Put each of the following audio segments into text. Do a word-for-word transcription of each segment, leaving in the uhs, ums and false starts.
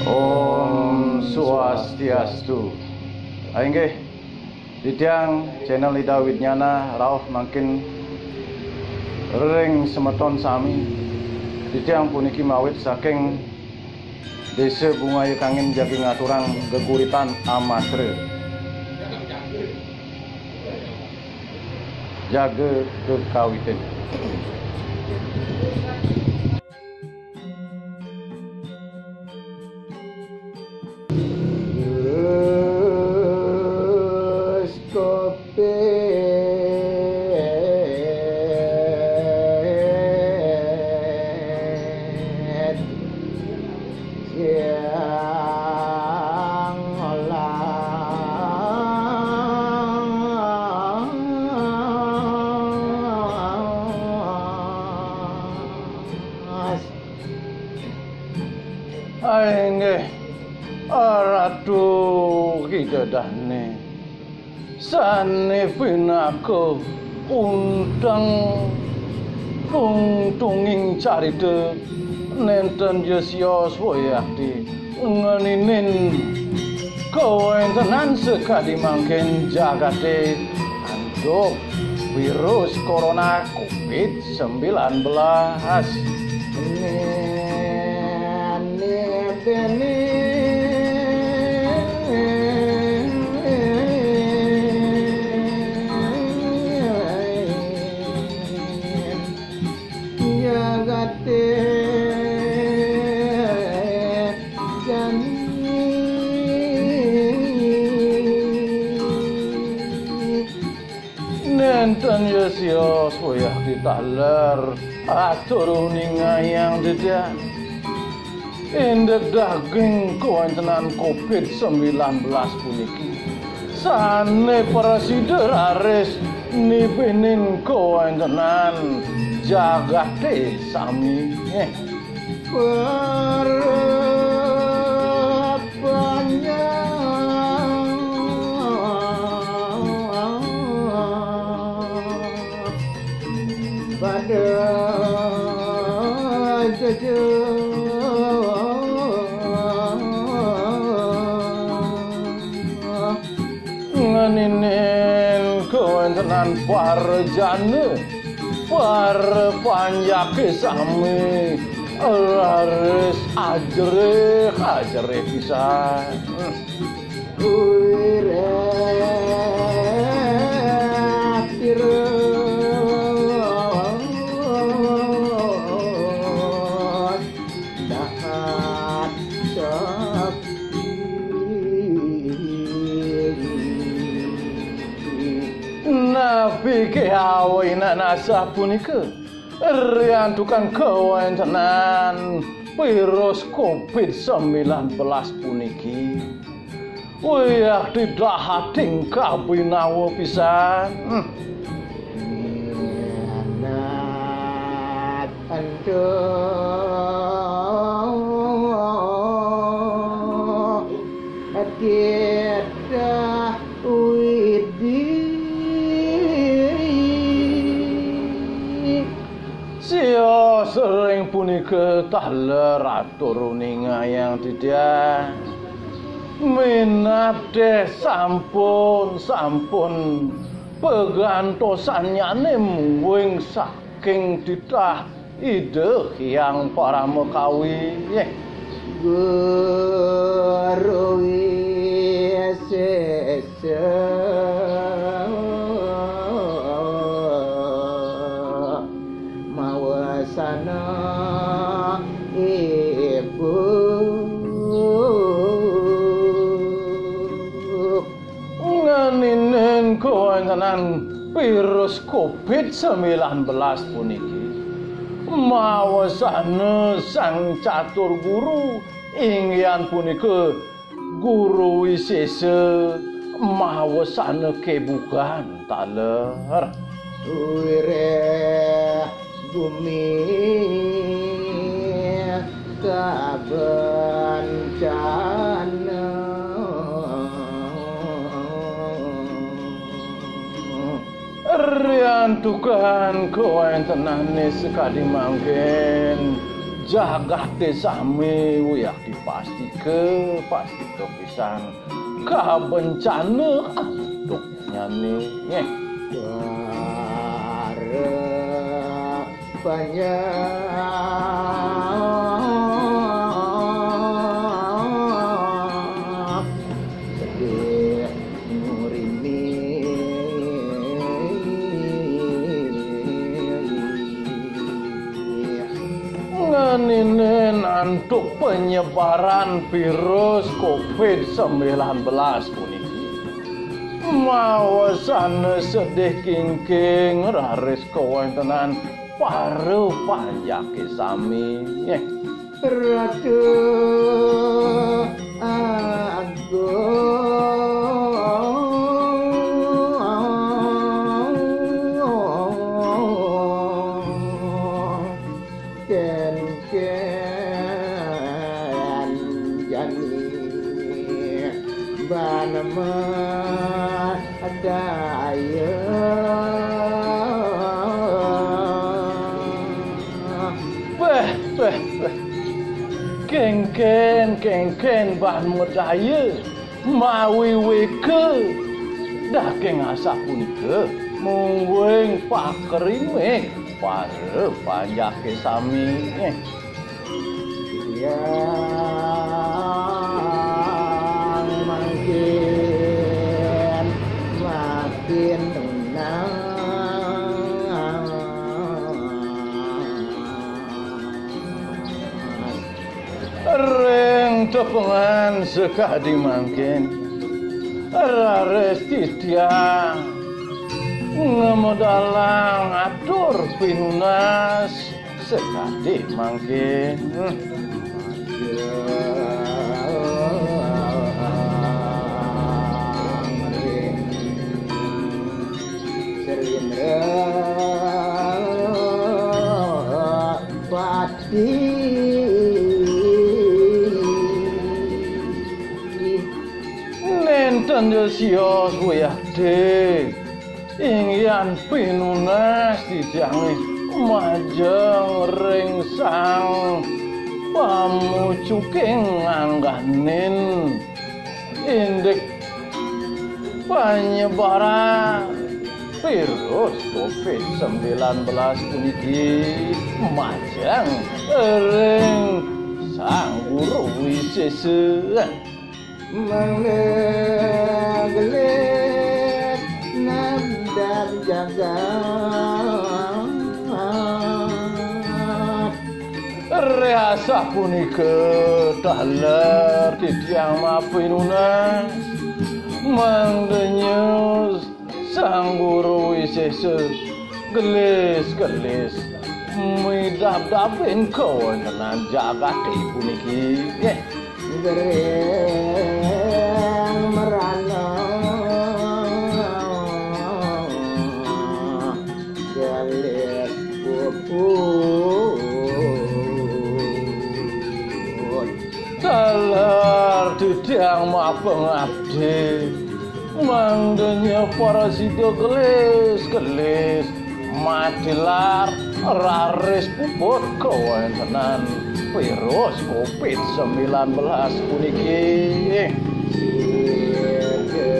Om Swastiastu. Ah, inggih, titiang channel Ida Widnyana rauh mangkin ring semeton sami. Titiang puniki mawit saking Desa Bungaya Kangin jagi ngaturang geguritan amatra. Jaga kekawitin. Inggih, Ratu Ida Dane, sane pinaka unteng tungtunging carita nenten ja sios wayakti ngeninin kawentenan sakadi mangkin jagate antuk virus corona covid sembilan belas. Jagate jani. Nenten ya sios wayah ditaler atur uningayang dedan. Indik daging kawentenan covid sembilan belas puniki sane prasida raris nibinin kawentenan jagate sami. Eh. Para panjang pada jejak ngeninin kawentenan para jana, para panjake sami raris ajerih, ajerih pisan. Wireh pira dahat sepi. Napi ke awinan asapunika? Riantukan kawentenan virus covid sembilan belas puniki, wayah didahating kabinawa pisan. Minat antuk titah Widi. Sios ring punika taler atur uningayang titiang. Minab deh sampun, sampun pagantosannyane mungguing saking titah Ida Hyang Paramakawi. Guru Wisesa mawasana ibu. Ngeninin kawentenan virus covid sembilan belas puniki, mawasana Sang Catur Guru, inggihan punika Guru Wisesa, mawasana kebukan taler. Wireh bumi kabencana. Riantukan kawentenane sakadi mangkin, Jagaté sami wayah dipastika, pastika pisan kabencana antuknyané. Para panjak sedih ngurimin. Ngeninin antuk penyebaran virus covid sembilan belas puniki, mawasana sedih kingking raris kawéntenan para panjaké sami. Ratu Agung, kénkén jani bana madaya. Béh, béh, béh. Kénkén, kénkén bana madaya mawiwéka. Daging asapunika mungguing pakerimik para panjaké sami. Tiang mangkin makin nunas. Ring tepengan sakadi mangkin, raris titiang ngamedalang atur pinunas sakadi mangkin. Pati. Nénten ja sios wayah té inggihan pinunas titiangé majeng ring sang pamucuking angganin indik panyebaran virus covid sembilan belas puniki majeng ring Sang Guru Wisésa. Mangda gelis nandang jagat. Ri asapunika taler titiang mapinunas, mangda nyus Sang Guru Wisésa gelis-gelis midabdabin kawéntenan jagaté puniki. Nggih. Gering merana gelis puput. Taler titiang mapangabdi, mangda nya parasida gelis-gelis matilar raris puput kawéntenan virus covid sembilan belas puniki. Sida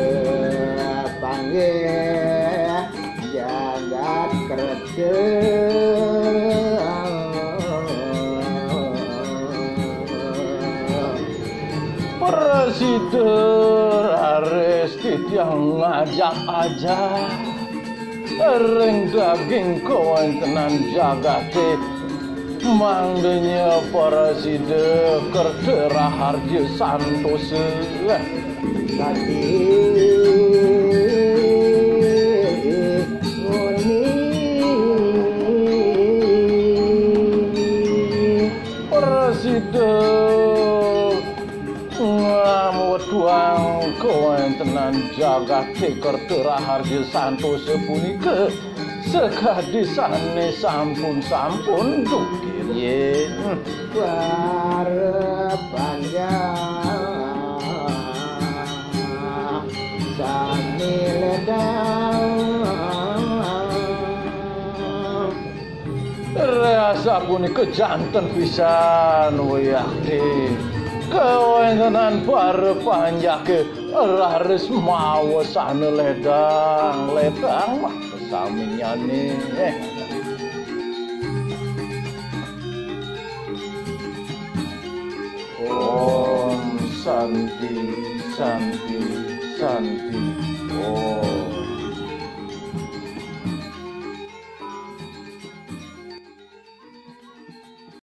panggih jagat kerta. Prasida raris titiang ngajak-ajak ring daging kawéntenan jagaté, mangda nya prasida kerta raharja santosa. Dadi nguni prasida ngwetuang kawéntenan jagaté kerta raharja santosa punika sakadi sané sampun-sampun dugi riyin. Para panjang sami ledang. Ri asapunika Punika janten pisan, Wiyakti. Kawentenan para panjake raris mawa sana ledang, ledang mah saminyane. Om Santi, Santi, Santi. Om.